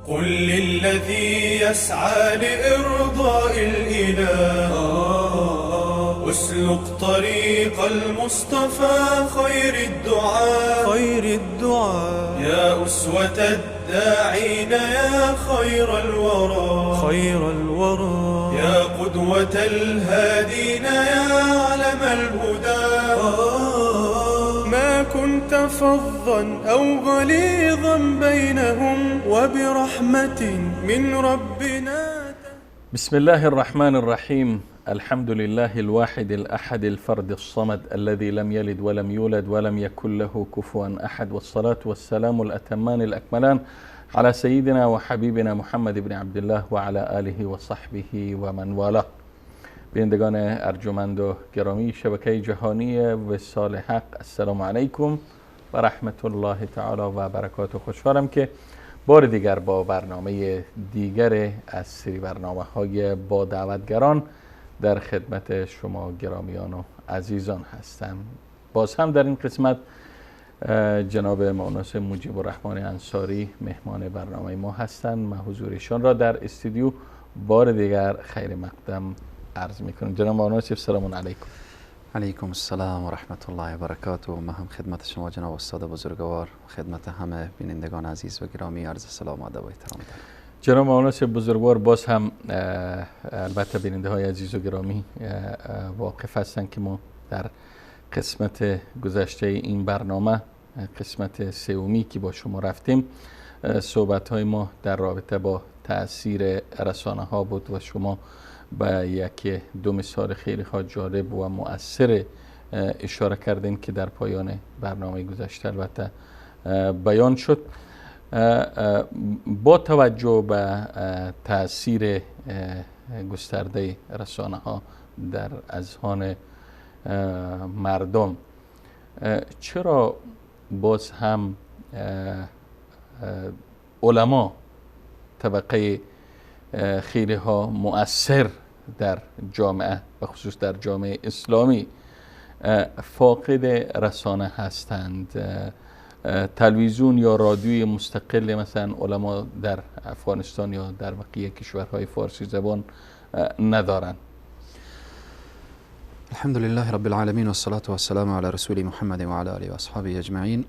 قل للذي يسعى لإرضاء الإله اسلك طريق المصطفى خير الدعاء خير الدعاء يا أسوة الداعين يا خير الورى خير الورى يا قدوة الهادين يا علم الهدى ما كنت فظا أو غليظا بينهم وبرحمة من ربنا. بسم الله الرحمن الرحيم. الحمد لله الواحد الأحد الفرد الصمد الذي لم يلد ولم يولد ولم يكن له كفوا أحد، والصلاة والسلام الأتمان الأكملان على سيدنا وحبیبنا محمد بن عبدالله وعلى آله وصحبه ومن والاه. بینندگان ارجمند و گرامی شبکه جهانی وصال حق، السلام علیکم و رحمت الله تعالی و برکاته. خوشحالم که بار دیگر با برنامه دیگر از سری برنامه های با دعوتگران در خدمت شما گرامیان و عزیزان هستم. باز هم در این قسمت جناب مونس مجیب الرحمن انصاری مهمان برنامه ما هستند. من حضورشان را در استودیو بار دیگر خیر مقدم عرض میکنم. جناب مونس، سلام علیکم. علیکم السلام و رحمت الله و برکاته. ما هم خدمت شما جناب استاد بزرگوار، خدمت همه بینندگان عزیز و گرامی عرض سلام و ادب و احترام دارم. جناب مونس بزرگوار، باز هم البته بیننده های عزیز و گرامی واقف هستند که ما در قسمت گذشته این برنامه، قسمت سومی که با شما رفتیم، صحبت های ما در رابطه با تاثیر رسانه ها بود و شما به یک دو مثال خیلی جالب و مؤثر اشاره کردین که در پایان برنامه گذشته البته بیان شد. با توجه به تاثیر گسترده رسانه ها در اذهان مردم، چرا باز هم علما طبقه خیلی ها مؤثر در جامعه، به خصوص در جامعه اسلامی، فاقد رسانه هستند؟ تلویزیون یا رادیوی مستقل مثلا علما در افغانستان یا در بقیه کشورهای فارسی زبان ندارند. الحمد لله رب العالمین والصلاة والسلام علی رسول محمد و علی آله و اصحابه اجمعین.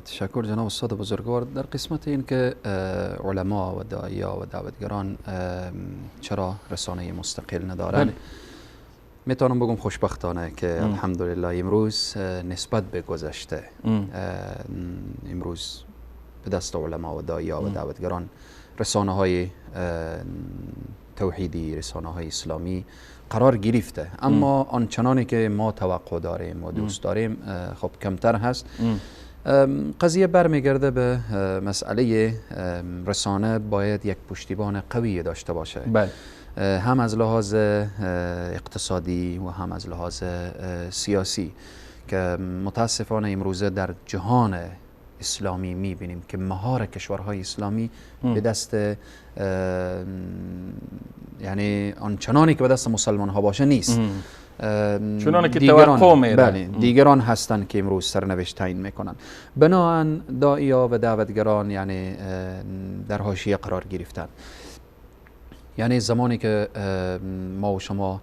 تشکر جناب استاد بزرگوار. در قسمت این که علما و داعیا و دعوتگران چرا رسانه مستقل ندارند، میتونم بگم خوشبختانه که الحمدلله امروز نسبت به گذشته، امروز به دست علما و داعیا و دعوتگران رسانه های توحیدی، رسانه های اسلامی قرار گرفته، اما آنچنانی که ما توقع داریم و دوست داریم خب کمتر هست. قضیه برمیگرده به مسئله رسانه باید یک پشتیبان قوی داشته باشه، بله. هم از لحاظ اقتصادی و هم از لحاظ سیاسی، که متاسفانه امروزه در جهان اسلامی میبینیم که مهار کشورهای اسلامی به دست، یعنی آنچنانی که به دست مسلمان ها باشه نیست، چنانه که توقع میره. بله، دیگران هستند که امروز سرنوشت تعیین میکنن. بناهن داعیا و دعوتگران یعنی در حاشیه قرار گرفتن. یعنی زمانی که ما و شما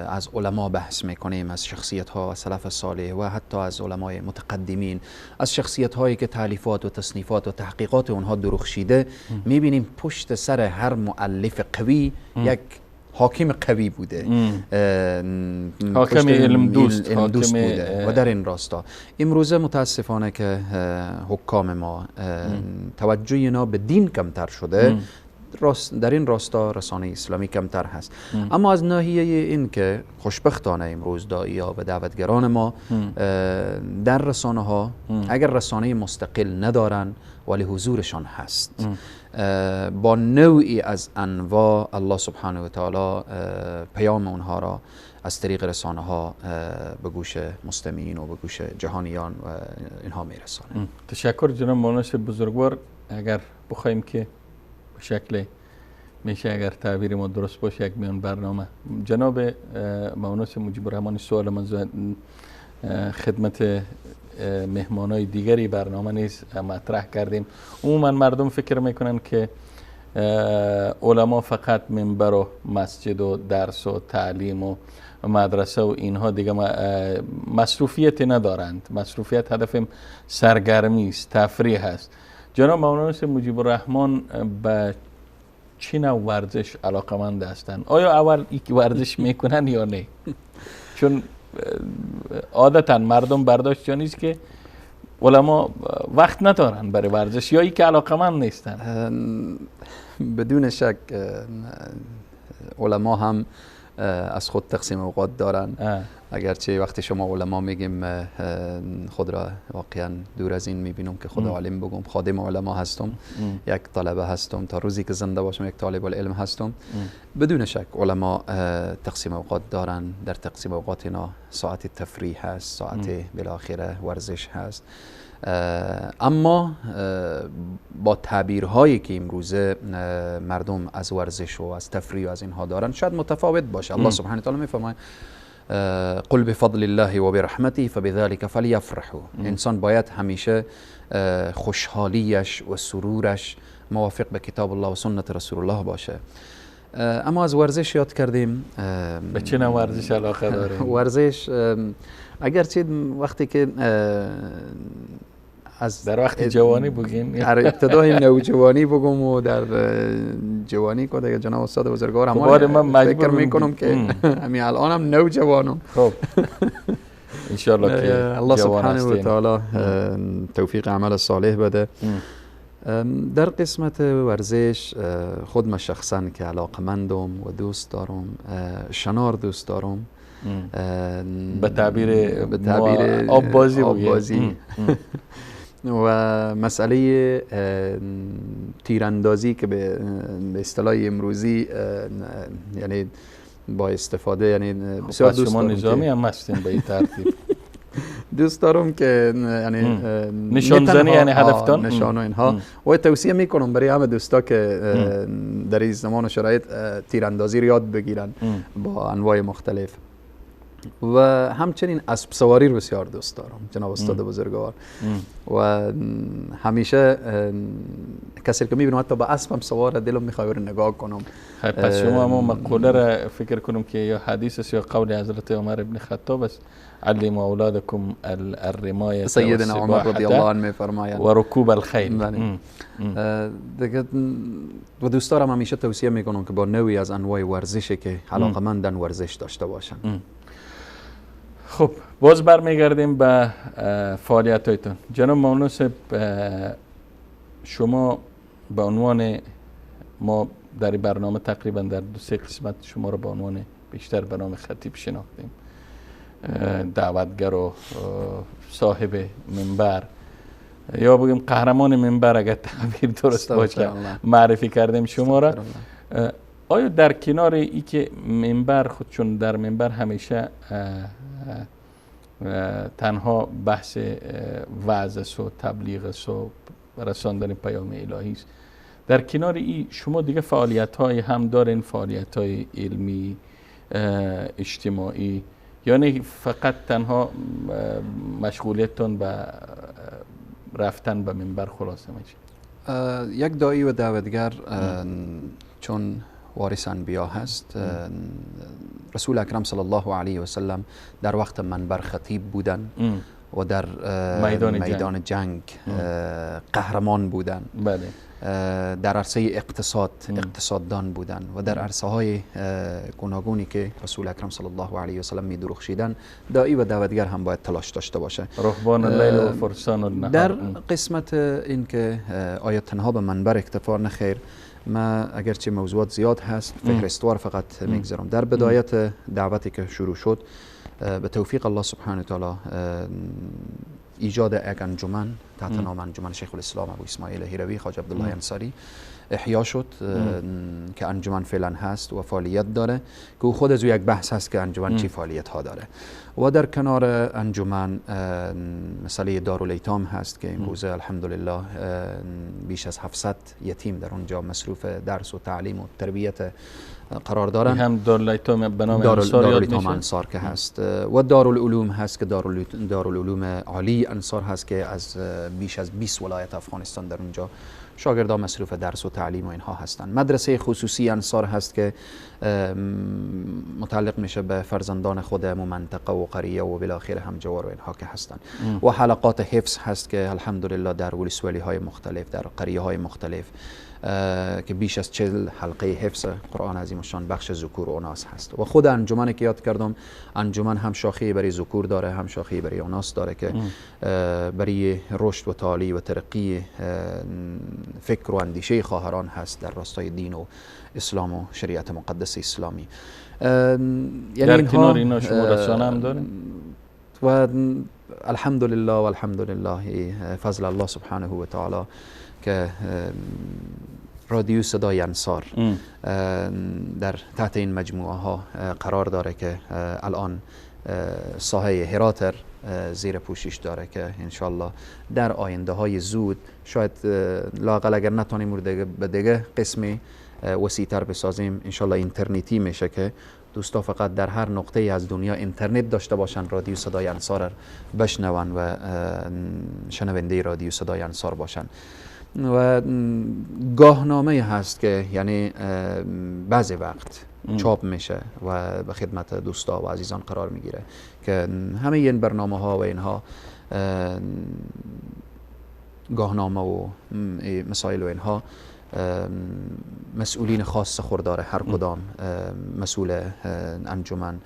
از علما بحث میکنیم، از شخصیت ها و سلف صالح و حتی از علمای متقدمین، از شخصیت هایی که تالیفات و تصنیفات و تحقیقات اونها درخشیده، میبینیم پشت سر هر مؤلف قوی یک حاکم قوی بوده، حاکم علم دوست، بوده. و در این راستا امروزه متاسفانه که حکام ما توجه اینا به دین کمتر شده، در این راستا رسانه اسلامی کمتر هست. اما از ناحیه این که خوشبختانه امروز داعیا و دعوتگران ما در رسانه ها، اگر رسانه مستقل ندارن ولی حضورشان هست، با نوعی از انواع الله سبحانه و تعالی پیام اونها را از طریق رسانه ها به گوش مستمعین و به گوش جهانیان و اینها میرسانه. تشکر جناب مونس بزرگوار. اگر بخوایم که به شکل میشه، اگر تعبیر ما درست باشه، یک میان برنامه جناب مونس مجیب الرحمن، سوال من خدمت مهمانای دیگری برنامه نیز مطرح کردیم. عموما مردم فکر میکنن که علما فقط منبر و مسجد و درس و تعلیم و مدرسه و اینها دیگه مصروفیت ندارند. مصروفیت هدف سرگرمی است، تفریح است. جناب مولانا مجیب الرحمن به چه نوع ورزش علاقمند هستند؟ آیا اول یک ورزش میکنن یا نه؟ چون عادتا مردم برداشت نیست که علما وقت ندارن برای ورزش یا ای که علاقمند نیستن. بدون شک علما هم از خود تقسیم اوقات دارن. اگرچه وقتی شما علما میگیم خود را واقعا دور از این میبینم که خود عالم بگم، خادم علما هستم، یک طلبه هستم، تا روزی که زنده باشم یک طالب العلم هستم. بدون شک علما تقسیم اوقات دارن. در تقسیم اوقات اینا ساعت تفریح هست، ساعت بالاخره ورزش هست، اما با تعبیرهایی که امروزه مردم از ورزش و از تفریح و از اینها دارن شاید متفاوت باشه. الله سبحانه وتعالی میفرماید قل بفضل الله و برحمته فبذلك فلیفرحوا. انسان باید همیشه خوشحالیش و سرورش موافق به کتاب الله و سنت رسول الله باشه. اما از ورزش یاد کردیم. به چه نوع ورزش علاقه داریم؟ ورزش اگرچه وقتی که از در وقت جوانی بگین، در ابتدای نوجوانی بگم و در جوانی که دیگه جناب استاد بزرگوار هم فکر میکنم که همین الانم نوجوانم. خب ان شاء الله که الله سبحانه و تعالی توفیق عمل صالح بده. در قسمت ورزش خود من شخصا که علاقمندم و دوست دارم، شنار دوست دارم، به تعبیر آب بازی و مسئله تیراندازی که به اصطلاح امروزی یعنی با استفاده، یعنی بسیار دوست شما نظامی هم هستین به این ترتیب. دوست دارم که یعنی نشان زنی، یعنی هدفتان نشان و اینها، و توصیه میکنم برای همه دوستا که در این زمان و شرایط تیراندازی رو یاد بگیرن با انواع مختلف. و همچنین اسب سواری رو بسیار دوست دارم جناب استاد بزرگوار، و همیشه کسی که میبینم حتی با اسبم سوار دلم میخواد رو نگاه کنم. پس شما هم مقوله را فکر کنم که یا حدیث است یا قول حضرت عمر ابن خطاب است، علموا اولادکم الرمایه، سیدنا عمر رضی الله عنه میفرمایند، و رکوب الخیل. دیگه و دوست دارم همیشه توصیه میکنم که با نوعی از انواع ورزشی که علاقه‌مندن ورزش داشته باشن. خب باز برمیگردیم به فعالیت هایتون. جناب مولانا صاحب، شما به عنوان ما در برنامه تقریبا در دو سه قسمت شما رو به عنوان بیشتر به نام خطیب شناختیم، دعوتگر و صاحب منبر یا بگیم قهرمان منبر اگر تعبیر درست باشه معرفی کردیم شما را. آیا در کنار ای که منبر خود، چون در منبر همیشه تنها بحث وعظ و تبلیغ و رساندن پیام الهی است، در کنار ای شما دیگه فعالیت های هم دارین، فعالیت های علمی اجتماعی، یعنی فقط تنها مشغولیتتون به رفتن به منبر خلاصه میشه؟ یک داعی و دعوتگر چون وارث انبیا هست، رسول اکرم صلی الله علیه و سلم در وقت منبر خطیب بودن و در میدان جنگ قهرمان بودن. بله. در عرصه اقتصاد اقتصاددان بودن و در عرصه های گوناگونی که رسول اکرم صلی الله علیه و سلم می درخشیدن، داعی و دعوتگر هم باید تلاش داشته باشه. رهبان اللیل و فرسان النهار. در قسمت این که آیا تنها به منبر اکتفا، نخیر، ما اگرچه موضوعات زیاد هست فهرستوار فقط میگذارم. در بدایت دعوتی که شروع شد به توفیق الله سبحانه و تعالی ایجاد یک انجمن تحت نام انجمن شیخ الاسلام ابو اسماعیل هروی خواجه عبدالله انصاری احیا شد که انجمن فعلا هست و فعالیت داره که خود از او یک بحث هست که انجمن چی فعالیت ها داره. و در کنار انجمن مسئله دارالایتام هست که امروزه الحمدلله بیش از 700 یتیم در اونجا مصروف درس و تعلیم و تربیت قرار دارن. هم دارالایتام به نام انصار دارالایتام انصار که هست و دارالعلوم هست که دارالعلوم عالی انصار هست که از بیش از 20 ولایت افغانستان در اونجا شاگردان مصروف درس و تعلیم و اینها هستند. مدرسه خصوصی انصار هست که متعلق میشه به فرزندان خود منطقه و قریه و بالاخره همجوار و اینها که هستند. و حلقات حفظ هست که الحمدلله در ولسوالی های مختلف، در قریه های مختلف که بیش از 40 حلقه حفظ قرآن عظیم الشان بخش ذکور و اناث هست. و خود انجمن که یاد کردم، انجمن هم شاخه برای ذکور داره، هم شاخه برای اناث داره که برای رشد و تعالی و ترقی فکر و اندیشه خواهران هست در راستای دین و اسلام و شریعت مقدس اسلامی. یعنی در کنار اینا شما رسانه هم داریم و الحمدلله و الحمدلله فضل الله سبحانه و تعالی که رادیو صدای انصار در تحت این مجموعه ها قرار داره که الان ساحه هرات زیر پوشش داره که انشالله در آینده های زود شاید لااقل اگر نتونیم به دیگه قسمی وسیع تر بسازیم انشالله اینترنتی میشه که دوستا فقط در هر نقطه از دنیا اینترنت داشته باشن رادیو صدای انصار بشنون و شنونده رادیو صدای انصار باشن. و گاهنامه هست که یعنی بعضی وقت چاپ میشه و به خدمت دوستا و عزیزان قرار میگیره که همه این برنامه ها و اینها گاهنامه و مسائل و اینها مسئولین خاص خود داره، هر کدام مسئول انجمن،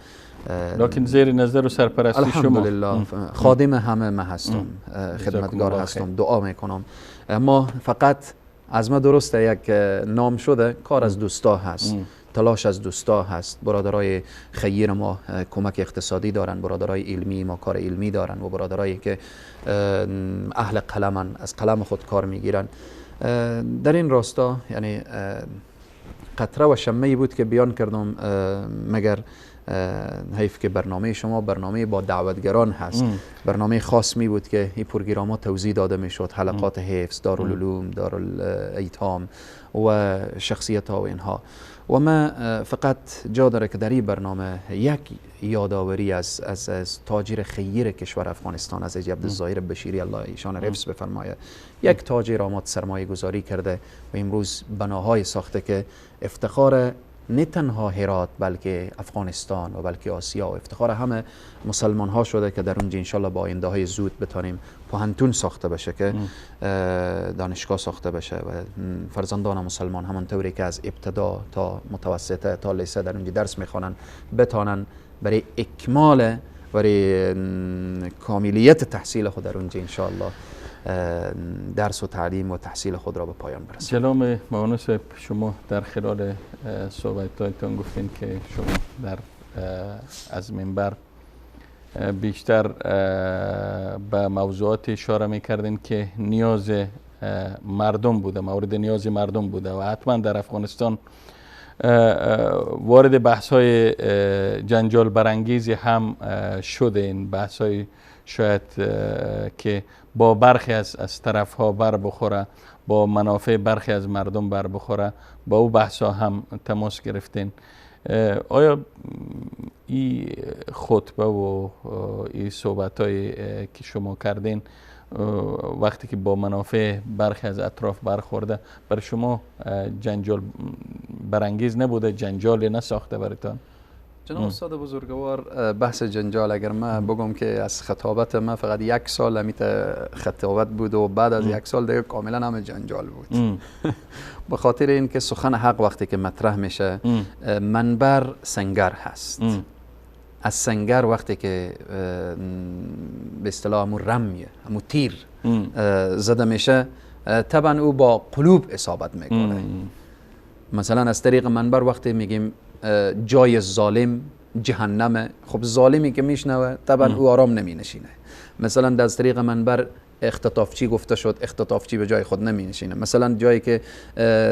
لکن زیر نظر و سرپرستی شما. الحمدلله خادم همه ما هستم، خدمتگار هستم، دعا میکنم. ما فقط از ما درسته یک نام شده، کار از دوستا هست، تلاش از دوستا هست، برادرای خیر ما کمک اقتصادی دارن، برادرای علمی ما کار علمی دارن و برادرایی که اهل قلمن از قلم خود کار میگیرن. در این راستا یعنی قطره و شمه بود که بیان کردم، مگر حیف که برنامه شما برنامه با دعوتگران هست. برنامه خاص می بود که این پروگرام ها توضیح داده می شد، حلقات حفظ، دارالعلوم، دارالایتام و شخصیت ها و اینها. و ما فقط جا داره که در این برنامه یک یادآوری از تاجر خیر کشور افغانستان، از عبدالظاهر بشیری الله ایشان حفظ بفرماید، یک تاجر آمد سرمایه گذاری کرده و امروز بناهای ساخته که افتخار نه تنها هرات بلکه افغانستان و بلکه آسیا و افتخار همه مسلمان ها شده که در اونجا انشالله با آینده های زود بتانیم پوهنتون ساخته بشه که دانشگاه ساخته بشه و فرزندان مسلمان همانطوری که از ابتدا تا متوسطه تا لیسه در اونجا درس میخوانن بتانن برای اکمال برای کاملیت تحصیل خود در اونجا انشالله درس و تعلیم و تحصیل خود را به پایان برسانند. جناب معاون صاحب، شما در خلال صحبت‌هایتان گفتین که شما در از منبر بیشتر به موضوعات اشاره می‌کردین که نیاز مردم بوده، مورد نیاز مردم بوده و حتما در افغانستان وارد بحث‌های جنجال برانگیزی هم شده. این بحث‌های شاید که با برخی از طرف ها بر بخوره، با منافع برخی از مردم بر بخوره، با او بحث ها هم تماس گرفتین. آیا این خطبه و این صحبت های که شما کردین وقتی که با منافع برخی از اطراف برخورده برای شما جنجال برانگیز نبوده، جنجال نساخته براتان؟ جناب استاد بزرگوار، بحث جنجال اگر من بگم که از خطابت من فقط یک سال همیت خطابت بود و بعد از یک سال دیگه کاملا همه جنجال بود. به خاطر اینکه سخن حق وقتی که مطرح میشه منبر سنگر هست. از سنگر وقتی که به اصطلاح همون رمیه، همون تیر زده میشه، طبعا او با قلوب اصابت میکنه. مثلا از طریق منبر وقتی میگیم جای ظالم جهنمه، خب ظالمی که میشنوه طبعا او آرام نمی نشینه. مثلا از طریق منبر اختطافچی گفته شد، اختطافچی به جای خود نمی نشینه. مثلا جایی که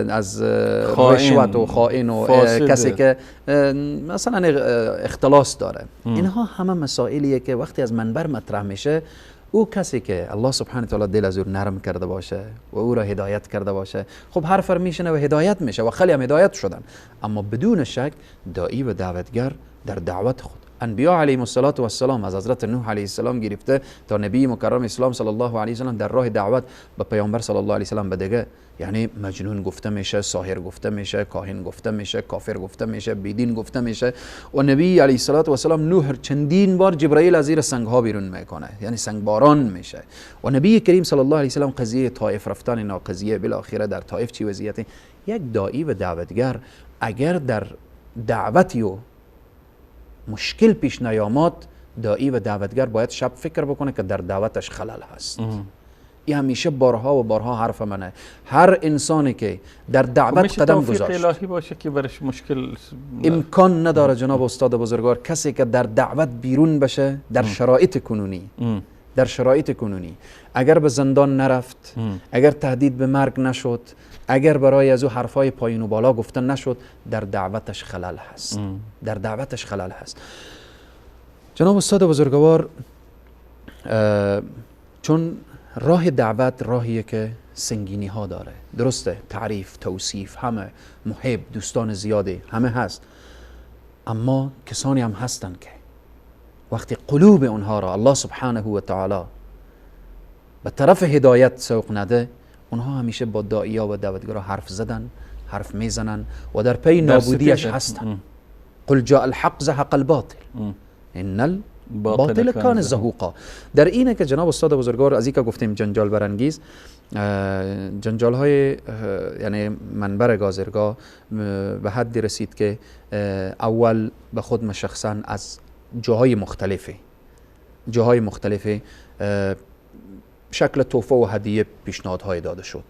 از رشوت و خائن و کسی که مثلا اختلاس داره، اینها همه مسائلیه که وقتی از منبر مطرح میشه، او کسی که الله سبحانه تعالی دل از او نرم کرده باشه و او را هدایت کرده باشه، خب حرف میشنه و هدایت میشه و خیلی هم هدایت شدن. اما بدون شک داعی و دعوتگر در دعوت خود، انبیا علیهم السلام از حضرت نوح علیه السلام گرفته تا نبی مکرم اسلام صلی الله علیه وسلم در راه دعوت به پیامبر صلی الله علیه وسلم به دیگه، یعنی مجنون گفته میشه، ساحر گفته میشه، کاهن گفته میشه، کافر گفته میشه، بیدین گفته میشه. و نبی علیه السلام نوح چندین بار جبرئیل از زیر سنگ ها بیرون میکنه، یعنی سنگ باران میشه. و نبی کریم صلی الله علیه وسلم قضیه طائف رفتن اینا، قضیه بالاخره در طائف چی وضعیتی، یک داعی و دعوتگر اگر در دعوتی و مشکل پیش نیامد، داعی و دعوتگر باید شب فکر بکنه که در دعوتش خلل هست. این همیشه بارها و بارها حرف منه. هر انسانی که در دعوت قدم گذاشت، الهی باشه که برش مشکل امکان نداره جناب استاد بزرگوار، کسی که در دعوت بیرون بشه در شرایط کنونی، در شرایط کنونی اگر به زندان نرفت، اگر تهدید به مرگ نشد، اگر برای از او حرفای پایین و بالا گفته نشد، در دعوتش خلل هست. در دعوتش خلل هست. جناب استاد بزرگوار، چون راه دعوت راهیه که سنگینی ها داره، درسته، تعریف، توصیف، همه محب، دوستان زیادی همه هست، اما کسانی هم هستن که وقتی قلوب اونها را الله سبحانه و تعالی به طرف هدایت سوق نده، اونها همیشه با داعیا و دعوتگرا حرف زدن، حرف میزنن و در پی نابودیش هستن. قل جاء الحق زهق الباطل ان الباطل کان زهوقا. در اینه که جناب استاد بزرگوار از اینکه گفتیم جنجال برانگیز، جنجال های یعنی منبر گازرگاه به حدی رسید که اول به خود مشخصا از جاهای مختلفی، جاهای مختلفی شکل تحفه و هدیه پیشنهادهای داده شد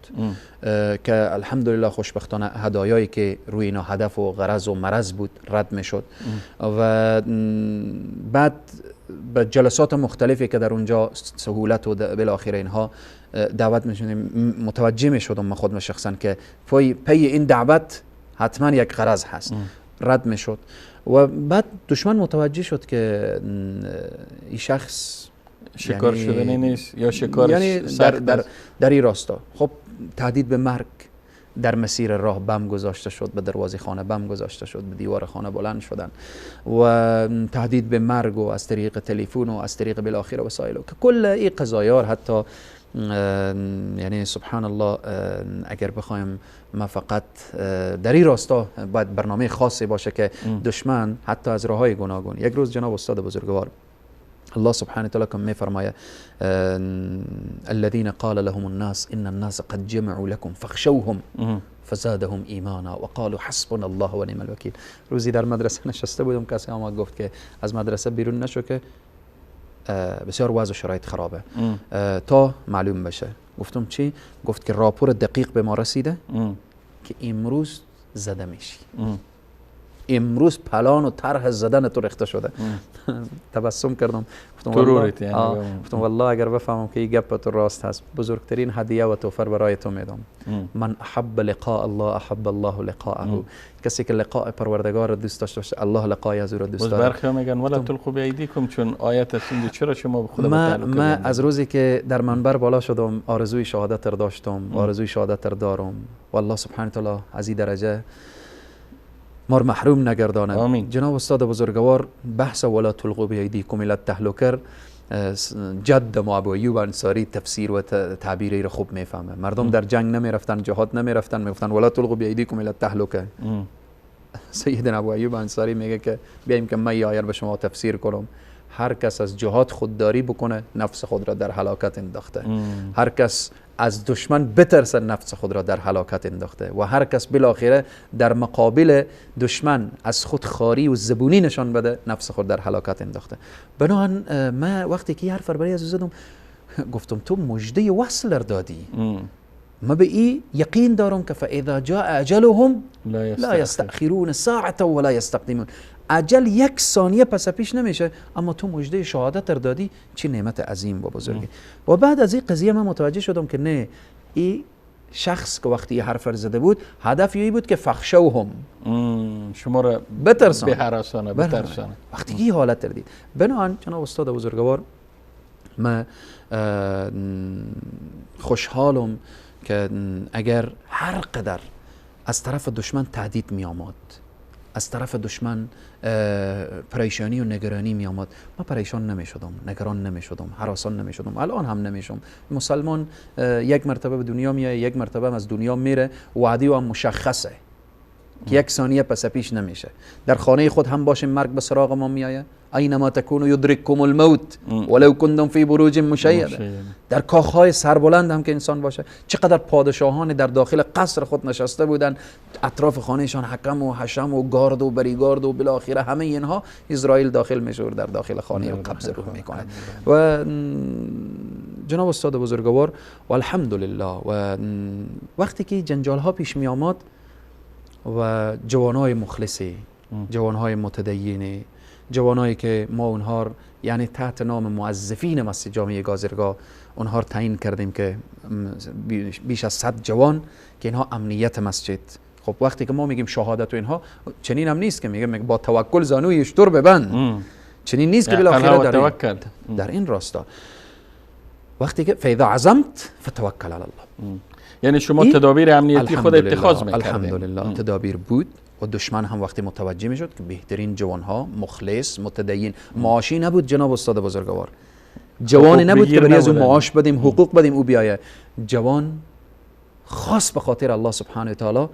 که الحمدلله خوشبختانه هدایایی که روی اینا هدف و غرض و مرض بود رد میشد. و بعد به جلسات مختلفی که در اونجا سهولت و بالاخره اینها دعوت میشدیم، متوجه میشدم من خودم شخصا که پی این دعوت حتما یک غرض هست، رد میشد. و بعد دشمن متوجه شد که این شخص شکار یعنی شدنی نیست یا شکار یعنی در این راستا. خب تهدید به مرگ در مسیر راه بم گذاشته شد، به دروازه خانه بم گذاشته شد، به دیوار خانه بلند شدن و تهدید به مرگ و از طریق تلفن و از طریق بالاخره وسایل و که کل این قضایا حتی یعنی سبحان الله اگر بخوایم ما فقط در این راستا باید برنامه خاصی باشه که دشمن حتی از راههای گوناگون. یک روز جناب استاد بزرگوار الله سبحانه وتعالى كم میفرماید الذين قال لهم الناس ان الناس قد جمعوا لكم فاخشوهم فزادهم ایمانا وقالوا حسبنا الله ونعم الوکیل. روزی در مدرسه نشسته بودم، کسی آمد گفت که از مدرسه بیرون نشو که بسیار وضع و شرایط خرابه تا معلوم بشه. گفتم چی؟ گفت که راپور دقیق به ما رسیده که امروز زده میشی، امروز پلان و طرح زدن تو ریخته شده. تبسم کردم، گفتم والله، گفتم والله اگر بفهمم که این گپ تو راست هست، بزرگترین هدیه و توفر برای تو میدم. من احب لقاء الله احب الله لقاءه. کسی که لقاء پروردگار رو دوست داشته باشه، الله لقای از او رو دوست داره. برخی میگن ولا تلقوا بایدیکم، چون آیت است چرا شما به خدا ما از روزی که در منبر بالا شدم آرزوی شهادت رو داشتم، آرزوی شهادت رو دارم. والله سبحانه تعالی از این درجه ما رو محروم نگردانه. آمین. جناب استاد بزرگوار بحث ولا تلقوا بایدیکم الی التهلکه جد ما ابو ایوب انصاری تفسیر و تعبیری رو خوب میفهمه. مردم در جنگ نمیرفتن، جهاد نمیرفتن، میگفتن ولا تلقوا بایدیکم الی التهلکه. سیدنا ابو ایوب انصاری میگه که بیایم که من آیه به شما تفسیر کنم. هر کس از جهاد خودداری بکنه نفس خود را در هلاکت انداخته. هر کس از دشمن بترسه نفس خود را در هلاکت انداخته. و هر کس بالاخره در مقابل دشمن از خود خاری و زبونی نشان بده نفس خود در هلاکت انداخته. بنابراین من وقتی که حرف برای از زدم گفتم تو مژده وصل دادی، ما به این یقین دارم که فاذا جاء اجلهم لا یستأخرون ساعة ولا یستقدمون. اجل یک ثانیه پس پیش نمیشه، اما تو مژده شهادت رو دادی، چه نعمت عظیم و بزرگی. و بعد از این قضیه من متوجه شدم که نه، این شخص که وقتی حرف زده بود هدف این بود که فخشوهم، شما را بترسانه، بهراسانه، بترسانه. وقتی این حالت رو دید، بنابراین جناب استاد بزرگوار من خوشحالم که اگر هر قدر از طرف دشمن تهدید می آمد، از طرف دشمن پریشانی و نگرانی می آمد، من پریشان نمی شدم، نگران نمی شدم، هراسان نمی شدم، الان هم نمی شم. مسلمان یک مرتبه به دنیا میاد، یک مرتبه هم از دنیا میره، وعده هم مشخصه که یک ثانیه پس پیش نمیشه. در خانه خود هم باشیم مرگ به سراغ ما میآید، اینما تکونوا یدرککم الموت ولو کنتم فی بروج مشیده. در کاخهای سربلند هم که انسان باشه، چقدر پادشاهان در داخل قصر خود نشسته بودن، اطراف خانهشان حکم و حشم و گارد و بریگارد و بالاخره همه اینها، اسرائیل داخل میشه در داخل خانه و قبض روح میکنه. و جناب استاد بزرگوار و الحمدلله، و وقتی که جنجال ها پیش می آمد و جوانای مخلصی، جوانهای متدینی، جوانایی که ما اونها یعنی تحت نام موظفین مسجد جامع گازرگاه اونها تعیین کردیم که بیش از 100 جوان که اینها امنیت مسجد. خب وقتی که ما میگیم شهادت و اینها، چنین هم نیست که میگیم با توکل زانوی اشتر ببند، چنین نیست که بالاخره در این راستا وقتی که فاذا عزمت فتوکل علی الله، یعنی شما تدابیر امنیتی خود اتخاذ میکردید. الحمدلله تدابیر بود و دشمن هم وقتی متوجه میشد که بهترین جوانها مخلص متدین، معاشی نبود جناب استاد بزرگوار، جوانی نبود که برای از او معاش بدیم، حقوق بدیم او بیایه، جوان خاص به خاطر الله سبحانه و تعالی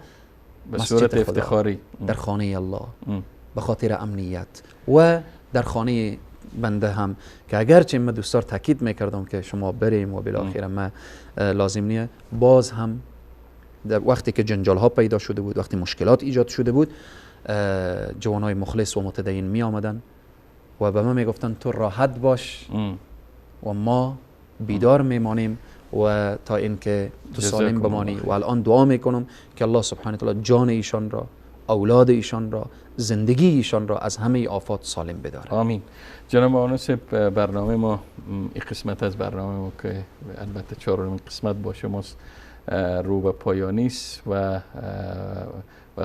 به صورت افتخاری در خانه الله، به خاطر امنیت و در خانه بنده هم که اگرچه من دوستار تاکید میکردم که شما بریم و بالاخره من لازم نیه، باز هم در وقتی که جنجال ها پیدا شده بود، وقتی مشکلات ایجاد شده بود، جوانای مخلص و متدین می آمدن و به من میگفتن تو راحت باش و ما بیدار میمانیم و تا اینکه تو سالم بمانی. و الان دعا میکنم که الله سبحانه و تعالی جان ایشان را، اولاد ایشان را، زندگی ایشان را از همه آفات سالم بداره. آمین. جناب آنوس، برنامه ما، این قسمت از برنامه ما که البته چهارمین قسمت با شماست رو به پایانی است و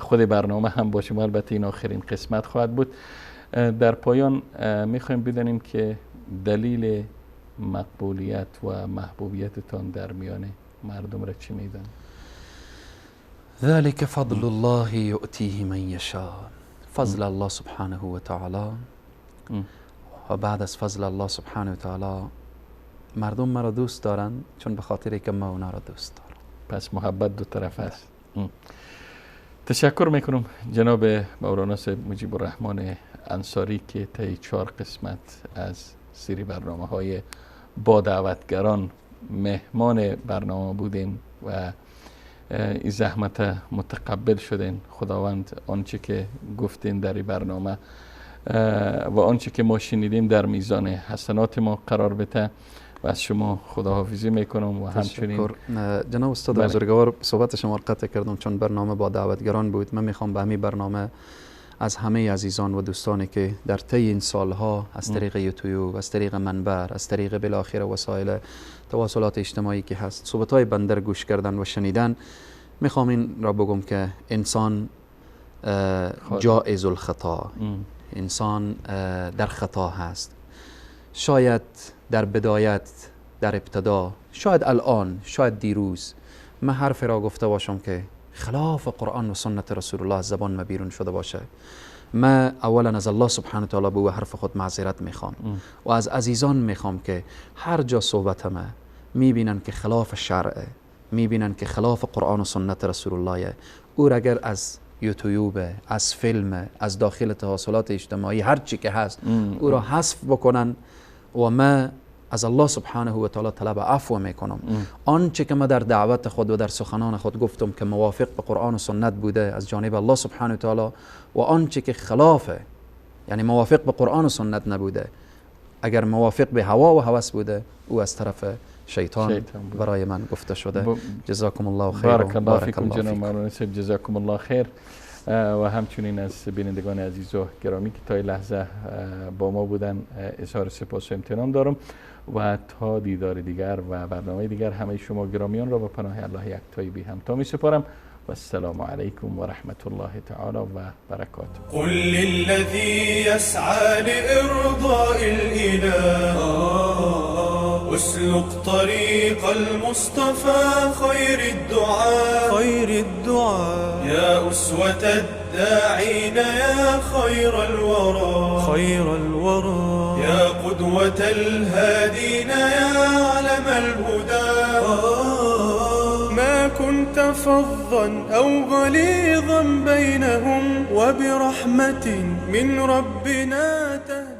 خود برنامه هم با شما البته این آخرین قسمت خواهد بود. در پایان میخوایم بدانیم که دلیل مقبولیت و محبوبیتتان در میان مردم را چی میدانید؟ ذلك فضل الله يؤتيه من يشاء. فضل الله سبحانه و تعالی و بعد از فضل الله سبحانه و تعالی مردم مرا دوست دارن چون به خاطر که ما اونا را دوست دارم. پس محبت دو طرف است. تشکر میکنم جناب مولانا صاحب مجیب الرحمن انصاری که طی 4 قسمت از سری برنامه های با دعوتگران مهمان برنامه بودین و این زحمت متقبل شدین. خداوند آنچه که گفتین در این برنامه و آنچه که ما شنیدیم در میزان حسنات ما قرار بده و از شما خداحافظی میکنم. و همچنین جناب استاد بزرگوار، صحبت شما را قطع کردم چون برنامه با دعوتگران بود. من میخوام به همین برنامه از همه عزیزان و دوستانی که در طی این سالها از طریق یوتیوب، از طریق منبر، از طریق بالاخره وسایل تواصلات اجتماعی که هست صحبت‌های بندر گوش کردن و شنیدن، میخوام این را بگم که انسان جائز الخطا، انسان در خطا هست. شاید در بدایت، در ابتدا، شاید الان، شاید دیروز من حرف را گفته باشم که خلاف قرآن و سنت رسول الله از زبان ما بیرون شده باشه. ما اولا از الله سبحانه و تعالی به حرف خود معذرت میخوام و از عزیزان میخوام که هر جا صحبت ما میبینن که خلاف شرعه، میبینن که خلاف قرآن و سنت رسول الله، او را اگر از یوتیوب، از فیلم، از داخل تواصلات اجتماعی هر چی که هست او را حذف بکنن. و ما از الله سبحانه و تعالی طلب عفو میکنم. آنچه که ما در دعوت خود و در سخنان خود گفتم که موافق به قرآن و سنت بوده از جانب الله سبحانه و تعالی، و آنچه که خلافه، یعنی موافق به قرآن و سنت نبوده، اگر موافق به هوا و هوس بوده، او از طرف شیطان برای من گفته شده. جزاکم الله خیر. بارک الله فیکم جناب مولانا صاحب، جزاکم الله خیر. و همچنین از بینندگان عزیز و گرامی که تا این لحظه با ما بودن اظهار سپاس و امتنان دارم و تا دیدار دیگر و برنامه دیگر همه شما گرامیان را به پناه الله یکتای بی همتا می سپارم. و السلام علیکم و رحمت الله تعالی و برکاته. قل للذی یسعی لإرضاء الإله اسلك طريق المصطفى خير الدعاء خير الدعاء يا أسوة الداعين يا خير الورى خير الورى يا قدوة الهادين يا علم الهدى. ما كنت فظا أو غليظا بينهم وبرحمة من ربنا تهدى.